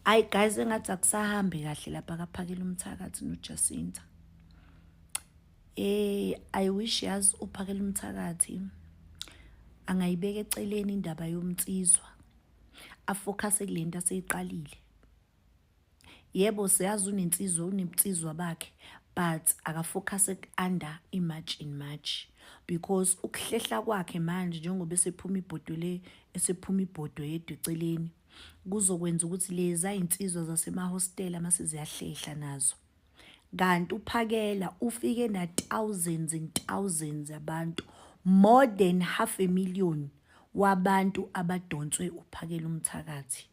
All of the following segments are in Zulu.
Ayi guys, engathi akusahambi kahle lapha kaPhakela umthakathi noJacinta. I wish yazi uPhakela umthakathi angayibeka eceleni indaba yomnsizwa, afocus kulento aseyiqalile. Yebo, siyazi unensizwa, unebunsizwa bakhe, but akafocus under i-March in March because ukuhlehla kwakhe manje njengoba esephuma ibhodwe le, esephuma ibhodwe yedwa eceleni, kuzokwenza ukuthi lezi insizwa zasemahostela mase ziyahlehla nazo. Kanti uPhakela ufike na thousands and thousands abantu, more than half a million wabantu abadonswe uPhakela umthakathi.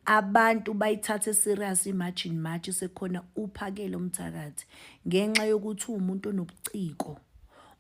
Abantu bayithathe serious i-March in March sekhona uPhakela umthakathi ngenxa yokuthi uwumuntu onobuciko,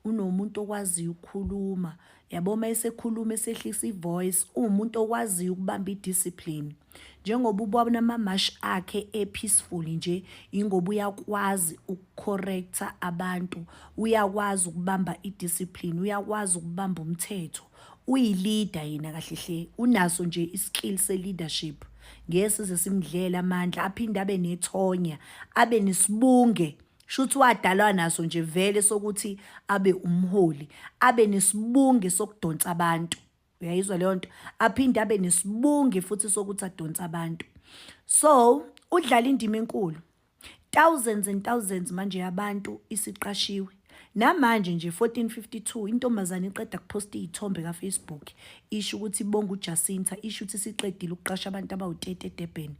unomuntu okwaziyo ukukhuluma. Yabo, uma esekhuluma esehlisa i-voice, uwumuntu okwaziyo ukubamba i-discipline. Njengoba ubona ama-march akhe e-peaceful nje, ingoba uyakwazi ukucorrecta abantu, uyakwazi ukubamba i-discipline, uyakwazi ukubamba umthetho. Uyi-leader yena kahle hle, unaso nje i-skill se-leadership. Ngeke size simdlele amandla, aphinde abe nethonya, abe nesibunge. Shuthi wadalwa naso nje vele sokuthi abe umholi, abe nesibunge sokudonsa abantu. Uyayizwa leyo nto? Aphinde abe nesibunge futhi sokuthi adonse abantu. So, udlala indima enkulu. Thousands and thousands manje yabantu isiqashiwe. Namanje nje 1452 intombazane iqeda kuphosta iy'thombe ka-Facebook, isho ukuthi ibonga uJacinta, isho ukuthi isiqedile ukuqasha abantu abawu-30 eDurban.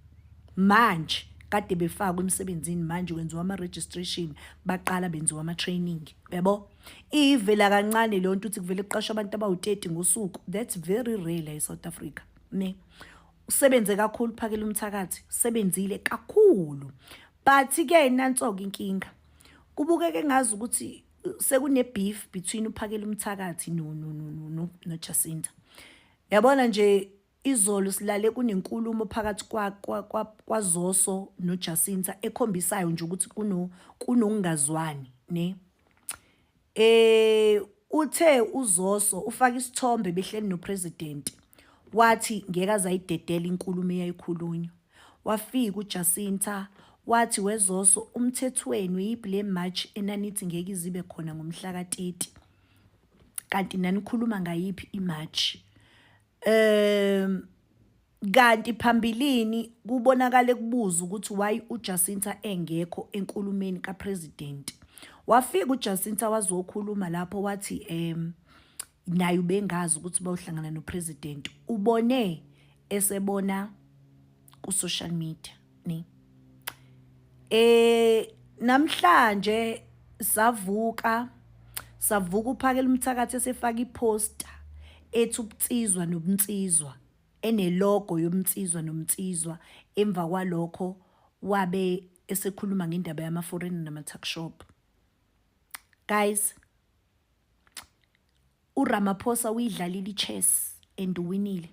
Manje kade befakwe emsebenzini, manje kwenziwa ama-registration, baqala benziwa ama-training, uyabo? Ivela kancane leyo nto ukuthi kuvele kuqashwe abantu abawu-30 ngosuku. That's very rare la e-South Africa, ne? Usebenze kakhulu Phakela umthakathi, usebenzile kakhulu. But-ke nanso-ke inkinga. Kubukeka engazi ukuthi sekune beef between uPhakela umthakathi no no no no no Jacinta. Yabona nje, izolo silale kunenkulumo phakathi kwa kwaZoso noJacinta ekhombisayo nje ukuthi kunokungazwani, ne. Uthe uZoso ufaka isithombe behleli nopresident, wathi ngeke azayidedela inkulumo eyayikhulunywa. Wafika uJacinta wathi, "Wezoso, umthetho wenu yiphi le march enanithi ngeke izibe khona ngomhla ka-30? Kanti nanikhuluma ngayiphi imarch?" Kanti phambilini kubonakale kubuza ukuthi why uJacinta engekho enkulumeni kapresident. Wafika uJacinta wazokhuluma lapho, wathi naye ubengazi ukuthi bayohlangana nopresident, ubone esebona ku social media, ne. Namhlanje savuka uPhakela umthakathi esefaka iposter ethi ubunsizwa nobunsizwa, enelogo yomnsizwa nomnsizwa. Emva kwalokho wabe esekhuluma ngendaba yama-foreigner nama-tuck shop. Guys, uRamaphosa uyidlalile i-chess and uwinile.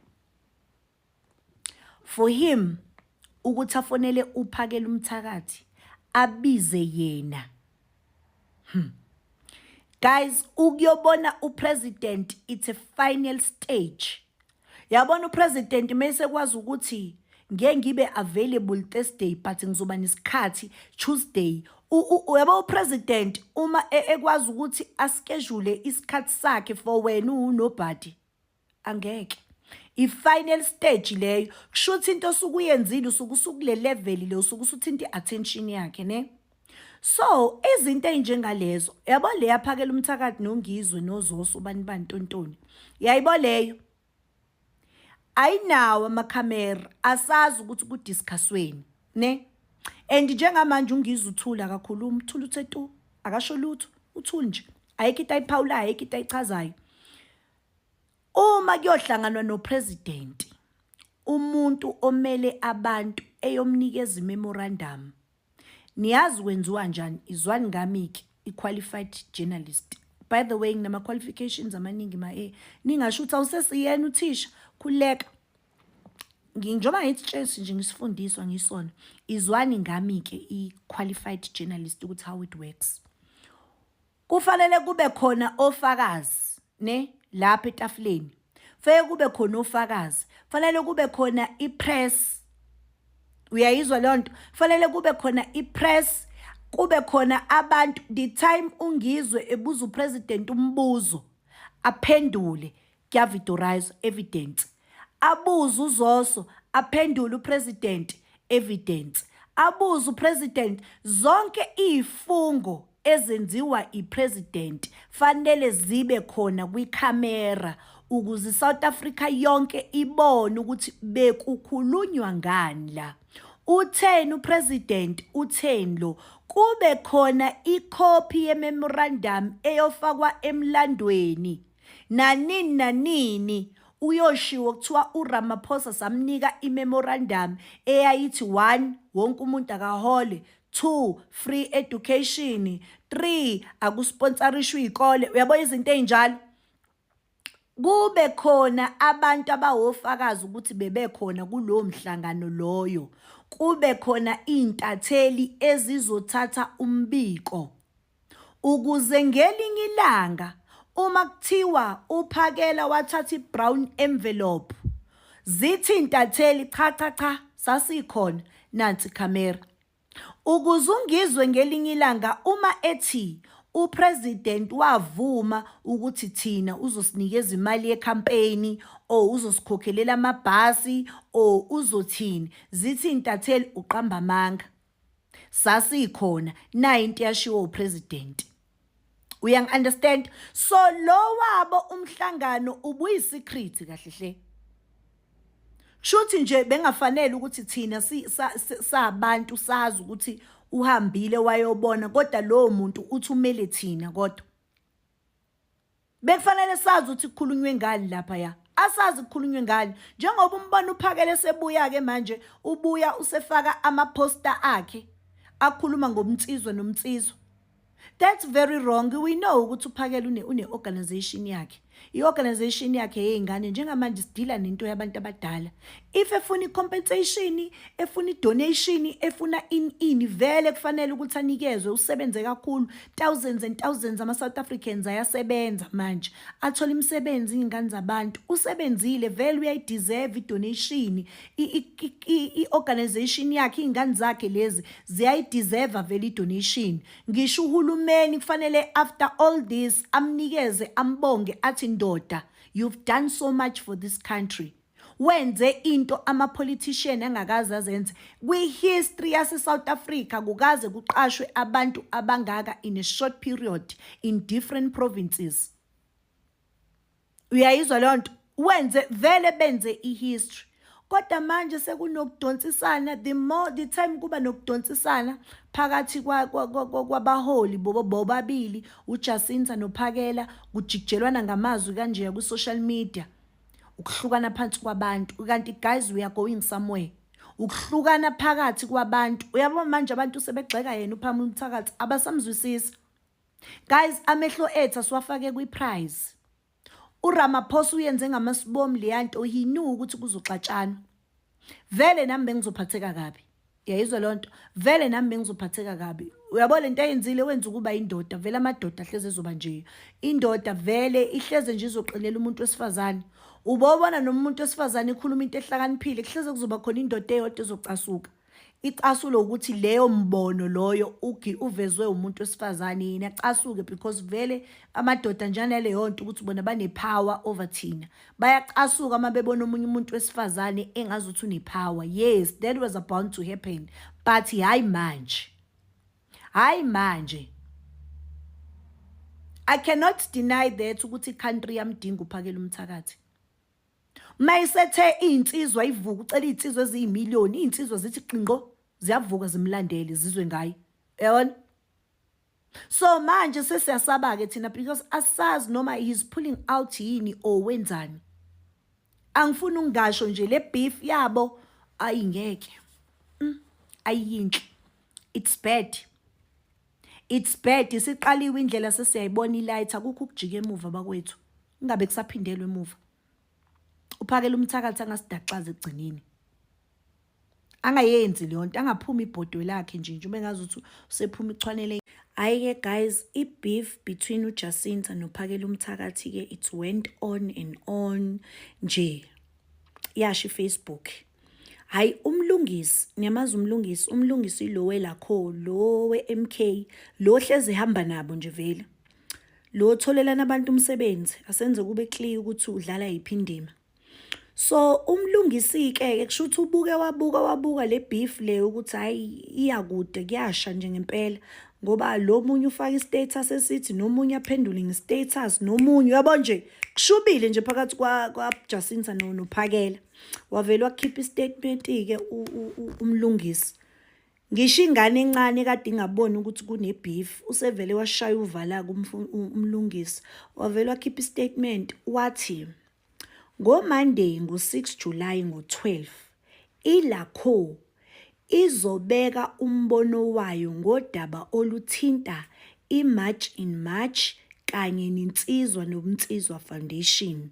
For him ukuthi afonele uPhakela umthakathi abize yena, Guys, ukuyobona upresident, it's a final stage. Yabona, upresident mase kwazi ukuthi ngeke ngibe available Thursday, but ngizoba nesikhathi Tuesday. Uyabo, upresident uma ekwazi ukuthi aschedule isikhathi sakhe for wena unobody, angeke. I-final stage leyo, kusho ukuthi into osuke uyenzile, usuke usukule level le, usuke usuthinta i-attention yakhe, ne. So izinto ey'njengalezo, yabo, le yaPhakela umthakathi noNgizwe noZoso bani bani tontoni, yayibo, leyo ayinawo amakhamera, asazi ukuthi kudiscussweni, ne. And njengamanje uNgizwe uthula, akakhuluma, uthula, uthe tu, akasho lutho, uthule nje, ayikho into ayiphawulayo, ayikho into ayichazayo. Uma kuyohlanganwa nopresident, umuntu omele abantu, eyomnikeza imemorandum, niyazi kwenziwa njani? Izwani ngami-ke, i-qualified journalist. By the way, nginama-qualifications amaningi, ma ningasho ukuthi awusesiyena uthisha, khuleka. Njengoba ngithi tshesi nje, ngisifundiswa ngisona. Izwani ngami-ke, i-qualified journalist, ukuthi how it works. Kufanele kube khona ofakazi, ne, lapha etafuleni. Fanele kube khona ofakazi, fanele kube khona i-press. Uyayizwa leyo nto? Fanele kube khona i-press, kube khona abantu. The time uNgizwe ebuza upresident umbuzo, aphendule, kuyavidorizwa, evidence. Abuze uZoso, aphendule upresident, evidence. Abuze upresident, zonke izifungo ezenziwa ipresident fanele zibe khona kwikhamera ukuze iSouth Africa yonke ibone ukuthi bekukhulunywa ngani la. Utheni upresident, utheni lo? Kube khona ikhophi yememorandum eyofakwa emlandweni. Nanini nanini uyoshiwo kuthiwa uRamaphosa samnika imemorandum eyayithi 1, wonke umuntu akahole, 2, free education, 3, akusponsorishwe izikole. Uyabo izinto ezinjalo. Kube khona abantu abawofakazi ukuthi bebekhona kulowo mhlangano loyo. Kube khona iy'ntatheli ezizothatha umbiko ukuze ngelinye ilanga uma kuthiwa uPhakela wathatha i-brown envelope, zithi iy'ntatheli, cha cha cha, sasikhona, nansi ikhamera. Ukuze uNgizwe ngelinye ilanga uma ethi upresident wavuma ukuthi thina uzosinikeza imali yecampaign or uzosikhokhelela amabhasi or uzothini, zithi iy'ntatheli uqamba amanga. Sasikhona, nayi into yashiwo upresident. Uyangi-understand? So lo wabo umhlangano ubuyi-secret kahle hle. Kushuthi nje bengafanele ukuthi thina sabantu sazi ukuthi uhambile wayobona, kodwa lowo muntu uthi umele thina, kodwa bekufanele sazi ukuthi kukhulunywe ngani lapha ya. Asazi kukhulunywe ngani, njengoba umbona uPhakele sebuya ke manje, ubuya usefaka ama-poster akhe akhuluma ngomnsizwa nomnsizwa. That's very wrong. We know ukuthi uPhakela une organization yakhe, i-organization yakhe yey'ngane. Njengamanje sidila nento yabantu abadala. If efuna i-compensation, efuna i-donation, efuna in ini, vele kufanele ukuthi anikezwe. Usebenze kakhulu. Thousands and thousands ama-South Africans ayasebenza manje, athola imisebenzi, iy'ngane zabantu. Usebenzile vele, uyayideserve i-donation. I-organization yakhe, iy'ngane zakhe lezi ziyayideserve vele i-donation. Ngisho uhulumeni kufanele after all this amnikeze, ambonge, athi, "Ndoda, you've done so much for this country." Wenze into ama-politician angakaze azenze kwi-history yase-South Africa. Kukaze kuqashwe abantu abangaka in a short period in different provinces. Uyayizwa leyo nto? Wenze vele, benze i-history, kodwa manje sekunokudonsisana. The more the time kuba nokudonsisana phakathi kwabaholi bobabili, uJacinta noPhakela, kujikijelwana ngamazwi kanje ku-social media, ukuhlukana phansi kwabantu. Kanti guys, we are going somewhere. Ukuhlukana phakathi kwabantu, uyabona manje abantu sebegxeka yena uPhakela Umthakathi, abasamzwisisi. Guys, amehlo ethu asiwafake kwi-prize. URamaphosa uyenze ngamasibomu leya nto. He knew ukuthi kuzoxatshana vele. Nami bengizophatheka kabi, yayizwa leyo nto? Vele nami bengizophatheka kabi. Uyabo lento ayenzile, wenza ukuba indoda. Vele amadoda ahleze ezoba nje indoda, vele ihleze nje izoqinela umuntu wesifazane. Ubobona noma umuntu wesifazane ikhuluma into ehlakaniphile, kuhleze kuzoba khona indoda eyodwa ezocasuka, icasulo ukuthi leyo mbono loyo ugi uvezwe umuntu wesifazane, yena acasuke, because vele amadoda njenaleyo nto ukuthi bona bane-power over thina. Bayacasuka uma bebona omunye umuntu wesifazane engazuthi une-power. Yes, that was about to happen, but hayi manje, hayi manje. I cannot deny that ukuthi i-country yamdinga uPhakela Umthakathi. Mayisethe iy'nsizwa ivuka, ucela iy'nsizwa eziyimiliyoni, iy'nsizwa zithi qinqo, ziyavuka, zimlandele, zizwe ngaye, yabona? So manje sesiyasaba-ke thina because asazi noma he's pulling out yini or wenzani. Angifuni ukungasho nje, le beef yabo ayingeke, ayiyinhle. It's bad, it's bad. Isiqaliwe indlela, sesiyayibona ilight, akukho ukujika emuva bakwethu, kungabe kusaphindelwa emuva. UPhakela Umthakathi angasidaxaza ekugcineni, angayenzi leyo nto, angaphumi ibhodwe lakhe nje nje uma engazuthi usephuma ichwanele. Hhayi-ke guys, i-beef between uJacinta noPhakela Umthakathi-ke, it went on and on nje, yasho iFacebook. Hhayi uMlungisi, niyamazi uMlungisi, uMlungisi ilo welakho, lo we-M_K, lo ohlezi ehamba nabo nje vele. Lo otholelana abantu umsebenzi, asenze kube clear ukuthi udlala yiphi indima. So uMlungisi-ke ke kusho ukuthi ubuke wabuka wabuka le beef le ukuthi hhayi iyakude kuyasha nje ngempela ngoba lo munye ufaka i-status esithi nomunye aphendule nge-status nomunye uyabo nje kushubile nje phakathi kwaJacinta noPhakela. Wavele wakhipha i-statement-ke uMlungisi. Ngisho ingane encane kade ingaboni ukuthi kune-beef usevele washaya uvala-ke uMlungisi. Wavele wakhipha i-statement wathi ngo-Monday ngo-6 July ngo-12 iLACO izobeka umbono wayo ngodaba oluthinta iMarch in March kanye neNsizwa Nobunsizwa Foundation.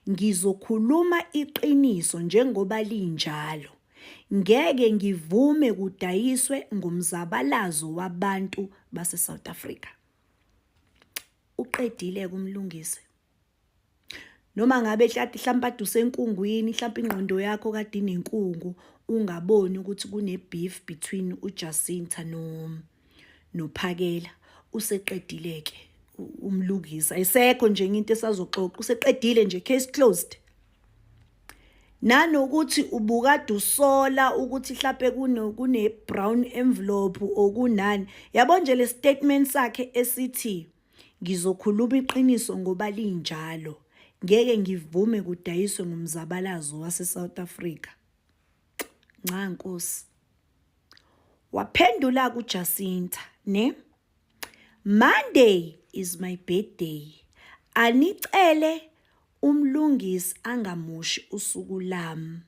Ngizokhuluma iqiniso njengoba linjalo. Ngeke ngivume kudayiswe ngomzabalazo wabantu base-South Africa. Uqedile-ke uMlungisi. Noma ngabe hlampe ade usenkungwini, hlampe ingqondo yakho kade inenkungu, ungaboni ukuthi kune-beef between uJacinta noPhakela. Useqedile-ke uMlungisi, ayisekho nje enye into esazoxoxa, useqedile nje, case closed. Nanokuthi ubukade usola ukuthi hlampe kune-brown envelope okunani. Yabo nje le statement sakhe esithi ngizokhuluma iqiniso ngoba linjalo, ngeke ngivume kudayiswe ngumzabalazo wase-South Africa. Nca Nkosi. Waphendula kuJacinta, ne? Monday is my birthday. Anicele uMlungisi angamoshi usuku lami.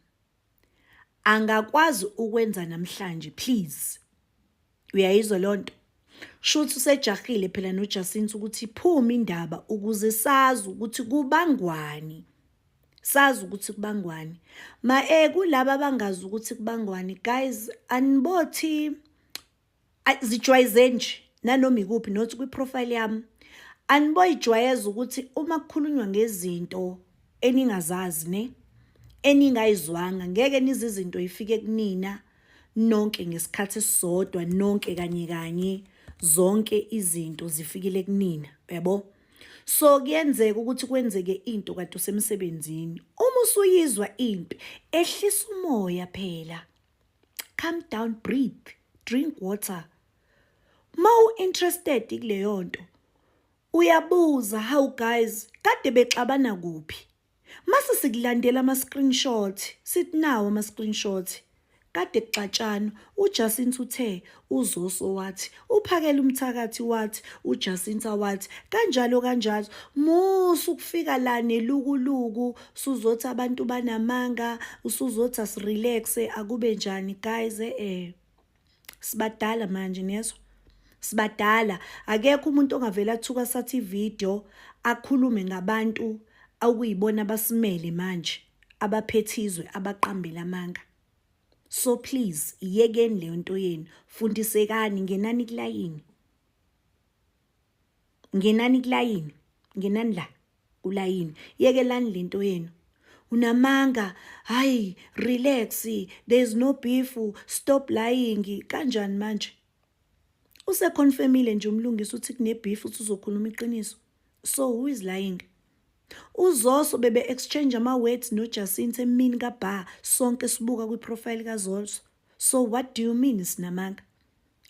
Angakwazi ukwenza namhlanje please. Uyayizwa leyo nto? Shuthi usejahile phela noJacinta ukuthi iphume indaba ukuze sazi ukuthi kubangwani. Sazi ukuthi kubangwani. Ma kulaba abangazi ukuthi kubangwani guys anibothi zijwayeze nje nanoma ikuphi not kwi-profile yami. Aniboyijwayeza ukuthi uma kukhulunywa ngezinto eningazazi ne eningayizwanga ngeke nize izinto ifike kunina nonke ngesikhathi esisodwa nonke kanye kanye zonke izinto zifikile kunina uyabo. So kuyenzeka ukuthi kwenzeke into kade usemsebenzini, uma usuyizwa impi ehlisa umoya phela, calm down, breathe, drink water. Ma u-interested kuleyo nto uyabuza, how guys kade bexabana kuphi? Mase sikulandela ama-screenshot, sithi nawo ama-screenshot. Kade kuxatshanwa, uJacinta uthe, uZoso wathi, uPhakela umthakathi wathi, uJacinta wathi, kanjalo kanjalo. Musa ukufika la nelukuluku, suzothi abantu banamanga, usuzothi asirelaxe, akube njani guys eh. Sibadala manje niyezwa? Sibadala. Akekho umuntu ongavele athuka sathi ivideo akhulume ngabantu okuyibona abasimele manje, abaphethe izwe, abaqambela amanga. So please, iyekeni leyo nto yenu, fundisekani, ngenani kulayini. Ngenani kulayini, ngenani la kulayini, yekelani lento yenu. Unamanga, hayi relax, there is no beef, stop lying. Kanjani manje? Useconfirmile nje uMlungisi uthi kune beef, uthi uzokhuluma iqiniso. So who is lying? UZoso bebe exchange ama words noJacinta emini kaBar, sonke sibuka kwi profile kaZoso. So what do you mean sinamanga?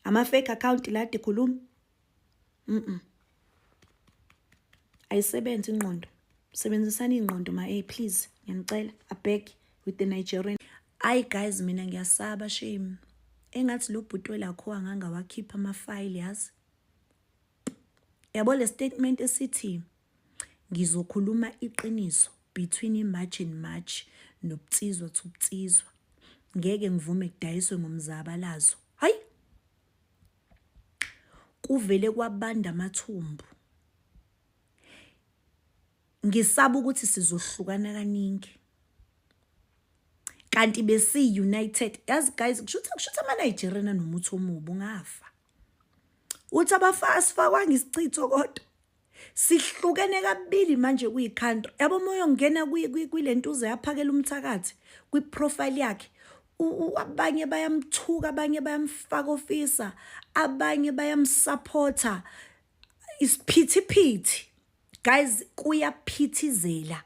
Ama fake account la ade khuluma? Ayisebenzi ingqondo. Sebenzisani ingqondo ma hey please, ngiyanicela. I beg with the Nigerian. Ayi guys mina ngiyasaba shame. Engathi lo bhuti welakho angangawakhipha ama file yazi. Yabo le statement esithi ngizokhuluma iqiniso between iMarch and March nobunsizwa to bunsizwa. Ngeke ngivume kudayiswe ngomzabalazo. Hayi. Kuvele kwabanda amathumbu. Ngisaba ukuthi sizohlukana kaningi. Kanti besi united. Yazi guys kushuthi kushuthi ama Nigerian anomuthi omubi ungafa. Uthi abafa asifakwanga isichitho kodwa. Sihlukene kabili manje kuyi-country. Yabo uma uyongena kwilentuza yaphakela umthakathi kwi-profile yakhe. Abanye bayamthuka, abanye bayamfaka ofisa, abanye bayamsupporta. Isiphithiphithi guys, kuyaphithizela,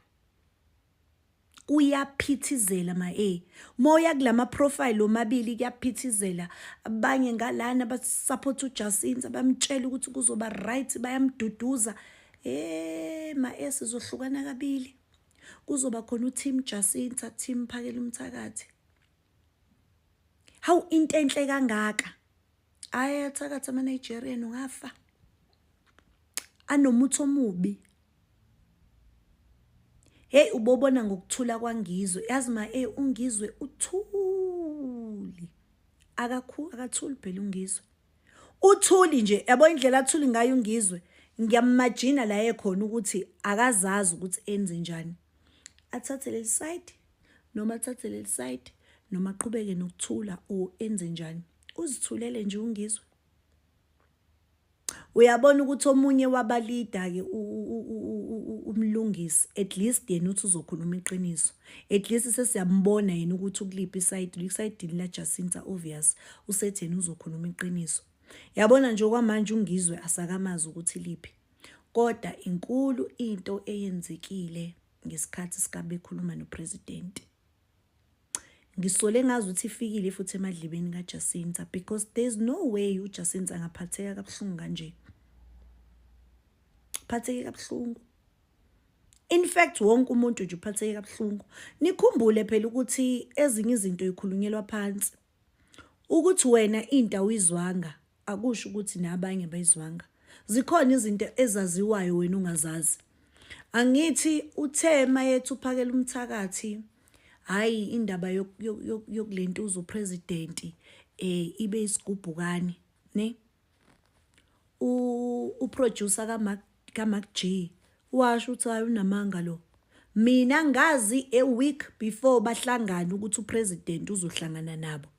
kuyaphithizela ma moya kulama profile omabili, kuyaphithizela. Abanye ngalana basupport uJacinta, bamtshela ukuthi kuzoba right, bayamduduza. Ma sizohlukana kabili, kuzoba khona uteam Jacinta, team Phakela Umthakathi. Hawu, into enhle kangaka! Ayathakatha ama-Nigerian, ungafa, anomuthi omubi. Hey, ubobona ngokuthula kwaNgizwe, yazi ma uNgizwe uthuli, akakhu akathuli phela uNgizwe, uthuli nje. Yabo indlela athuli ngayo uNgizwe, ngiyamimagina la ekhona ukuthi akazazi ukuthi enze njani, athathe leli side noma athathe leli side noma aqhubeke nokuthula or enze njani. Uzithulele nje uNgizwe. Uyabona ukuthi omunye wabalida-ke, uMlungisi, at least yena uthi uzokhuluma iqiniso. At least sesiyambona yena ukuthi ukuliphi isayidi, isayidini laJacinta, obvious. Usethi yena uzokhuluma iqiniso. Yabona nje okwamanje uNgizwe asakamazi ukuthi liphi, kodwa inkulu into eyenzekile ngesikhathi sikabekhuluma nopresident. Ngisole ngazi ukuthi ifikile futhi emadlebeni kaJacinta, because there's no way uJacinta angaphatheka kabuhlungu kanje, phatheke kabuhlungu. In fact, wonke umuntu nje uphatheke kabuhlungu. Nikhumbule phela ukuthi ezinye izinto ikhulunyelwa phansi. Ukuthi wena into awuyizwanga akusho ukuthi nabanye bayizwanga. Zikhona izinto ezaziwayo wena ungazazi. Angithi uthe mayethu uPhakela Umthakathi, hayi, indaba yokulentuza upresident ibe isigubhukani ne uproducer kaMark G washo ukuthi hayi, unamanga lo. Mina ngazi a week before bahlangana ukuthi upresident uzohlangana nabo.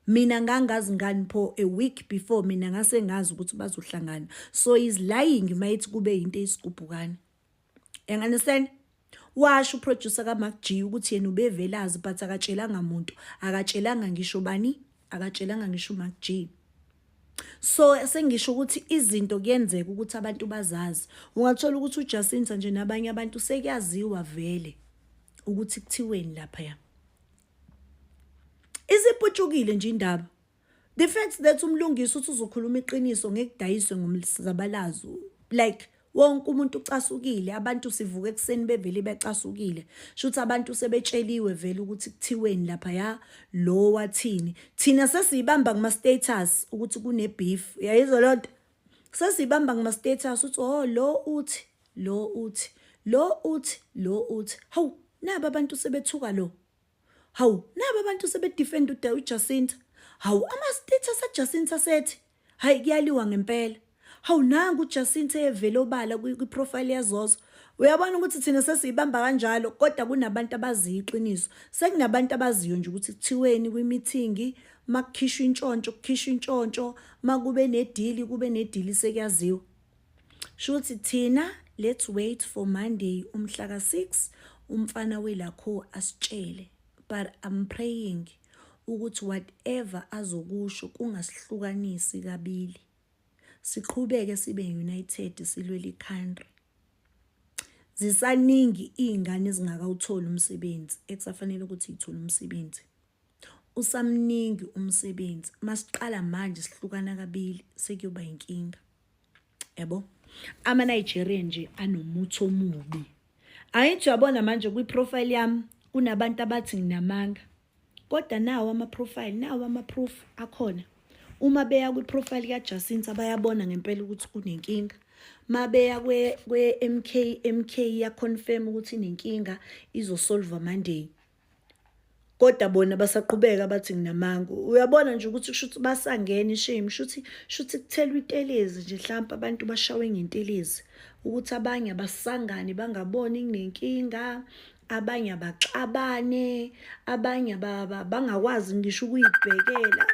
Mina ngangazi ngani pho? A week before mina ngase ngazi ukuthi bazohlangana, so is lying mayithi kube into eyisigubhukane. You understand? Washo uproducer kaMark G ukuthi yena ubevelazi, but akatshelanga muntu, akatshelanga ngisho bani, akatshelanga ngisho uMark G. So sengisho ukuthi izinto kuyenzeka ukuthi abantu bazazi. Ungathola ukuthi uJacinta nje nabanye abantu sekuyaziwa vele ukuthi kuthiweni lapha. Isiputshukile nje indaba. The fact that uMlungisi uthi uzokhuluma iqiniso, ngekudayiswe ngomzabalazo, like wonke umuntu ucasukile. Abantu sivuka ekuseni bevele becasukile, shuthi abantu sebetsheliwe vele ukuthi kuthiweni lapha ya, lo wathini. Thina sesiyibamba kuma status ukuthi kune beef, uyayizwa lonto? Sesiyibamba kuma status uthi, oh, lo uthi, lo uthi, lo uthi, lo uthi. Hawu, naba abantu sebethuka lo. Hawu, naba abantu sebedefend uJacinta. Hawu, ama-status aJacinta sethi hayi, kuyaliwa ngempela. Hawu, nangu uJacinta evele obala kwi-profile yaZozo. Uyabona ukuthi thina sesiyibamba kanjalo, kodwa kunabantu abaziyo iqiniso. Sekunabantu abaziyo nje ukuthi kuthiweni kwi-meeting, makukhishwa intshontsho, kukhishwa intshontsho, makube nedeal, kube nedeal, sekuyaziwa. Shuthi thina let's wait for Monday umhla ka-6, umfana welakho asitshele. But I'm praying ukuthi whatever azokusho kungasihlukanisi kabili, siqhubeke sibe united, silwele i-country. Zisaningi iy'ngane ezingakawutholi umsebenzi ekusafanele ukuthi y'thole umsebenzi. Usamningi umsebenzi. Masiqala manje sihlukana kabili, sekuyoba inkinga, yabo. Ama-Nigerian nje anomuthi omubi. Angithi uyabona manje kwi-profile yami kunabantu abathi nginamanga, kodwa nawo ama-profile, nawo ama-proof akhona. Uma beya kwi-profile kaJacinta bayabona ngempela ukuthi kunenkinga. Mabeya kwe-MK, MK iyaconfirm ukuthi inenkinga, izosolva Monday, kodwa bona basaqhubeka bathi nginamanga. Uyabona nje ukuthi kusho ukuthi basangene, shame. Shuthi kuthelwa itelezi nje, mhlawumpe abantu bashawe ngentelezi ukuthi abanye abasangane, bangaboni kunenkinga, abanye abaxabane, abanye bangakwazi ngisho ukuyibhekela.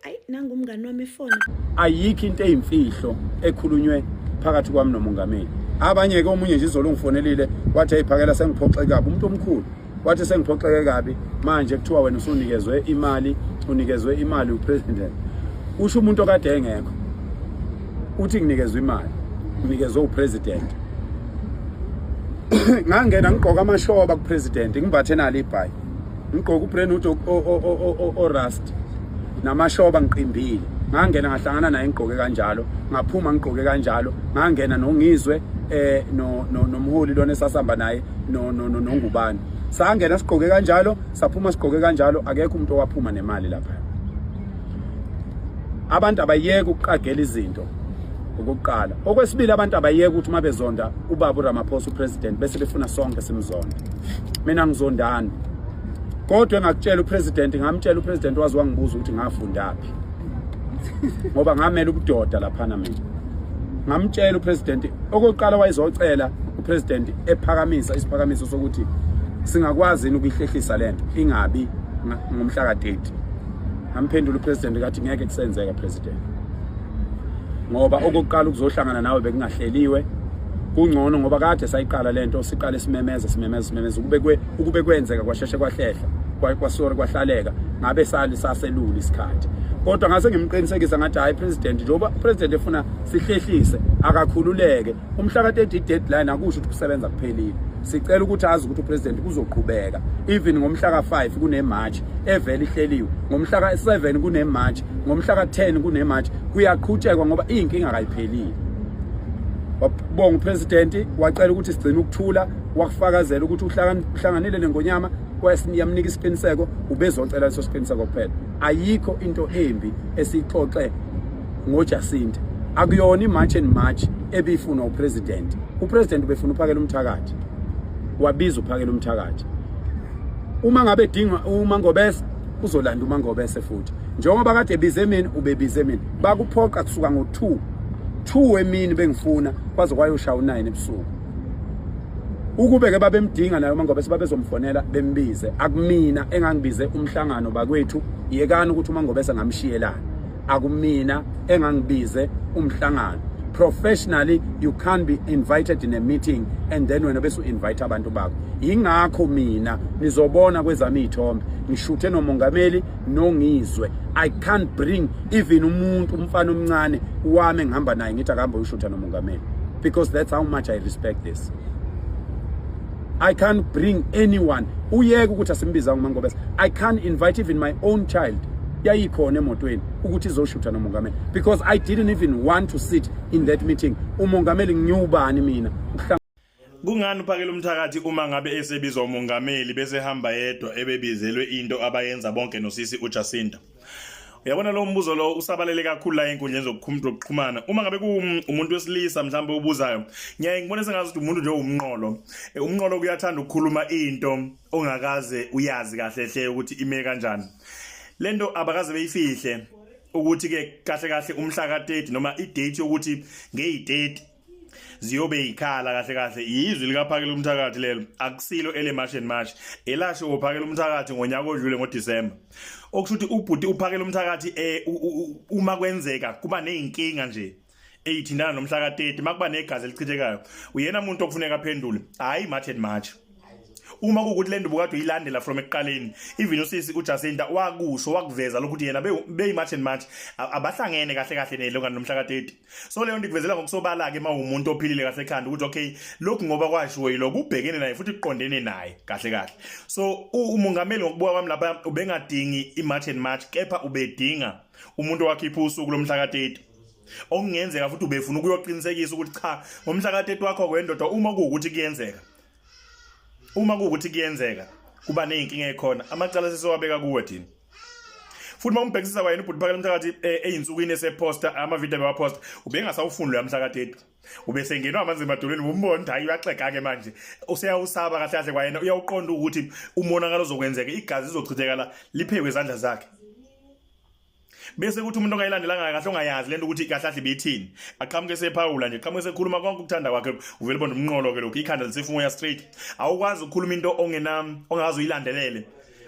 Ayi, nangu umngani wami efona. Ayikho into eyimfihlo ekhulunywe phakathi kwami nomongameli. Abanye-ke, omunye nje izolo ungifonelile wathi, "Ayiphakela, sengiphoxe kabi umuntu omkhulu." Wathi sengiphoxeke kabi manje kuthiwa wena usunikezwe imali, unikezwe imali upresident. Usho umuntu okade engekho. Uthi nginikezwe imali, nginikezwe upresident. Ngangena ngigqoka amashoba kupresident, ngimbathe nalo ibhayi. Ngigqoka ubrand o rust namashoba ngiqimbile. Ngangena ngahlangana naye ngigqoke kanjalo, ngaphuma ngigqoke kanjalo, ngangena nongizwe no nomholi lona esasamba naye no no nongubani. Sangena sigqoke kanjalo, saphuma sigqoke kanjalo, akekho umuntu owaphuma nemali lapha. Abantu abayeke ukuqagela izinto okokuqala. Okwesibili, abantu abayeke ukuthi uma bezonda ubaba uRamaphosa upresident bese befuna sonke simzonde. Mina ngizondani. Kodwa engakutshela upresident, ngamtshela upresident wazi wangibuza ukuthi ngafundaphi. Ngoba ngamela ubudoda laphana mina. Ngamtshela upresident okokuqala wayezocela upresident ephakamisa isiphakamiso sokuthi singakwazi yini ukuyihlehlisa lento ingabi ngomhla ka-30. Ngamphendula upresident kathi ngeke kusenzeka president. Ngoba okokuqala ukuzohlangana nawe bekungahleliwe kungcono ngoba kade sayiqala lento siqale simemeza simemeza simemeza ukube kwenzeka kwasheshe kwahlehla kwasori kwahlaleka ngabe sali saselula isikhathi. Kodwa ngase ngimqinisekisa ngathi hayi president, njengoba president efuna sihlehlise akakhululeke, umhla ka-30 deadline akusho ukuthi kusebenza kuphelile. Sicela ukuthi azi ukuthi upresident kuzoqhubeka even ngomhla ka-5 kune-march evele ihleliwe, ngomhla ka-7 kune-march, ngomhla ka-10 kune-march, kuyaqhutshekwa ngoba iy'nkinga kayiphelile. Wabonga upresident, wacela ukuthi sigcine ukuthula, wakufakazela ukuthi uhlanganile nengonyama yamnika isiqiniseko, ubezocela leso siqiniseko kuphela. Ayikho into embi esiyixoxe ngoJacinta, akuyona i-March and March ebifunwa upresident. Upresident ubefuna uphakela umthakathi, wabiza uphakela umthakathi. Uma ngabe edinga uMangobese uzolanda uMangobese futhi, njengoba kade ebize mina ubebize mina. Bakuphoqa kusuka ngo-2 2 emini bengifuna kwaze kwayoshaya u9 ebusuku. Ukube ke babemdinga naye uMangobese babezomfonela bembize. Akumina engangibize umhlangano bakwethu, yekani ukuthi uMangobese ngamshiyelana. Akumina engangibize umhlangano. Professionally you can't be invited in a meeting and then wena bese u-invite abantu bakho. Yingakho mina nizobona kwezami iy'thombe ngishuthe nomongameli nongizwe. I can't bring even umuntu umfana omncane wami engihamba naye ngithi akuhambe uyoshutha nomongameli, because that's how much I respect this. I can't bring anyone. Uyeke ukuthi asimbizanga uMangobese. I can't invite even my own child yayikhona emotweni ukuthi izoshutha nomongameli, because I didn't even want to sit in that meeting. Umongameli ngiwubani mina? Kungani uphakela umthakathi uma ngabe esebizwa umongameli bese hamba yedwa ebebizelwe into abayenza bonke nosisi uJacinta? Uyabona lo mbuzo lo usabalele kakhulu la enkundleni zokuxhumana. Uma ngabe kuwumuntu wesilisa mhlawumbe ubuzayo, ngiyaye ngibone sengathi ukuthi umuntu nje umnqolo. Umnqolo kuyathanda ukukhuluma into ongakaze uyazi kahle hle ukuthi ime kanjani. Lento abakaze beyifihle ukuthi ke kahle kahle umhla ka-30 noma idate yokuthi ngeyi-30 ziyobe ikhala kahle kahle yizwi likaphakela umthakathi lelo, akusilo ele March and March elasho uphakela umthakathi ngonyaka odlule ngoDecember. Okusho ukuthi ubhuti uphakela umthakathi uma kwenzeka kuba nezinkinga nje eyithintana nomhla ka-30, makuba negazi elichithekayo, uyena umuntu okufuneka aphendule, hayi March and March. Uma kuwukuthi le ndubo kade uyilandela from ekuqaleni, even usisi uJacinta wakusho wakuveza lokuthi yena beyi-March and March abahlangene kahle kahle nelongane nomhla ka-30. So leyo nto ikuvezela ngokusobala-ke uma uwumuntu ophilile kahle ekhanda ukuthi okay, lokhu ngoba kwashiwo yilokhu ubhekene naye futhi kuqondene naye kahle kahle. So umongameli ngokubuka kwami lapha ubengadingi i-March and March, kepha ubedinga umuntu owakhipha usuku lomhla ka-30, okungenzeka futhi ubefuna ukuyoqinisekisa ukuthi cha, ngomhla ka-30 wakho kwendoda, uma kuwukuthi kuyenzeka, uma kuwukuthi kuyenzeka kuba ney'nkinga ey'khona, amacala sesewabeka kuwe thina. Futhi uma umbhekisisa kwayena ubhuti Phakela Umthakathi ey'nsukwini eseposta amavidiyo ebewaphosta, ubengasawufuni loya mhla ka-30, ubesengenwa amanzi emadolweni, umbona ukuthi hayi, uyaxega-ke manje, useyawusaba kahle kahle kwayena, uyawuqonda ukuthi umonakalo ozokwenzeka, igazi lizochithekala liphekwe izandla zakhe. Bese kuthi umuntu ongayilandelanga kahle, ongayazi lento ukuthi kahle kahle ibithini, aqhamuke sephawula nje, qhamuke sekhuluma konke ukuthanda kwakhe, uvele bona umnqolo ke lokhu, ikhanda lisefuna straight. Awukwazi ukukhuluma into ongena ongazi uyilandelele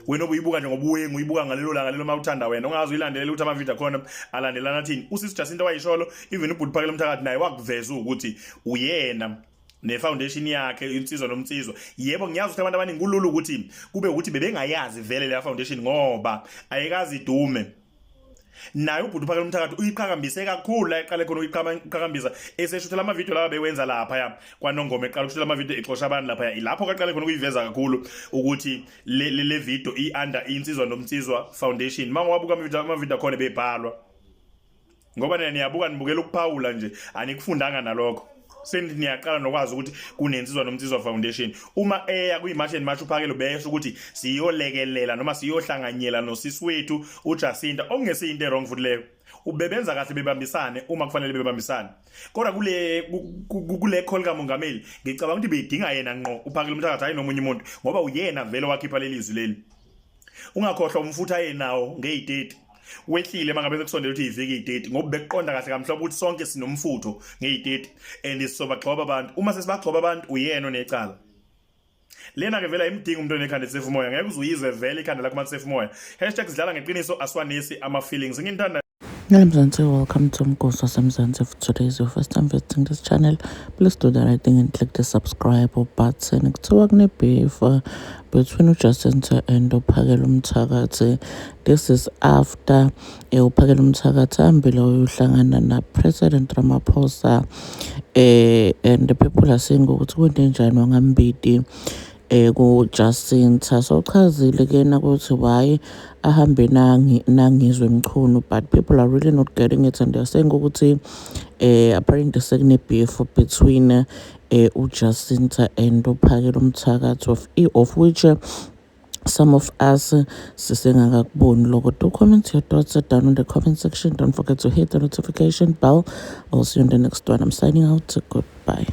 wena, obuyibuka nje ngobuyengu, uyibuka ngalelo langa lelo mawuthanda wena, ungazi uyilandelela ukuthi amavidiyo akhona alandelana athini. Usisi Jacinta wayisholo, even ubhuti Phakela Umthakathi naye wakuveza ukuthi uyena Ne-foundation yakhe Insizwa Nomnsizwa, yebo, ngiyazi ukuthi abantu abaningi kulula ukuthi kube ukuthi bebengayazi vele leya foundation ngoba ayikazi idume. Naye ubhuti uPhakela Umthakathi uyiqhakambise kakhulu la eqale khona ukuyiqhakambisa, eseshuthela amavidiyo lawa bewenza lapha kwaNongoma, eqala ukushuthela amavidiyo exosha abantu lapha, ilapho kaqale khona ukuyiveza kakhulu ukuthi le video i-under Insizwa Nomnsizwa Foundation. Uma ngawabuka amavidiyo akhona bebhalwa, ngoba nina niyabuka, nibukela ukuphawula nje, anikufundanga nalokho, seniyaqala nokwazi ukuthi kuneNsizwa Nomnsizwa Foundation. Uma eya kuyi-March and March uPhakelo, besho ukuthi siyolekelela noma siyohlanganyela nosisi wethu uJacinta, okungesiyinto e-wrong futhi leyo. Ubebenza kahle bebambisane uma kufanele bebambisane, kodwa kule call kamongameli ngicabanga ukuthi beyidinga yena ngqo uPhakela Umthakathi, hayi nomunye umuntu, ngoba uyena vele wakhipha leli zwi leli. Ungakhohlwa umfutho ayenawo ngeyi-30 wehlile mangabe sekusondela ukuthi iviki iyi-30, ngoba bekuqonda kahle kamhlophe ukuthi sonke sinomfutho ngeyi-30 and sizobagxoba abantu. Uma sesibagxoba abantu, uyena onecala. Lena-ke vele ayimdingi umuntu onekhanda elisefa umoya, ngeke uze uyizwe vele ikhanda lakho malisefa umoya. #SidlalaNgeqiniso, asiwanisi ama-feelings. Nginithanda. Hello Mzansi, welcome to Mgosi waseMzansi. If today is your first time visiting this channel, please do the right thing and click the subscribe button. Kuthiwa kune-beef between uJacinta and uPhakela Umthakathi. This is after uPhakela Umthakathi ahambile uyohlangana na-President Ramaphosa, and the people are saying ukuthi kwenzenjani wangambidi ku-Jacinta. So uchazile kena ukuthi why ahambe nangi nangizwe Mchunu, but people are really not getting it and they're saying ukuthi apparently sekune beef between uJacinta and uPhakela Umthakathi, of which some of us sisengakakuboni lokho. Do comment your thoughts down in the comment section. Don't forget to hit the notification bell. I'll see you in the next one. I'm signing out. Goodbye.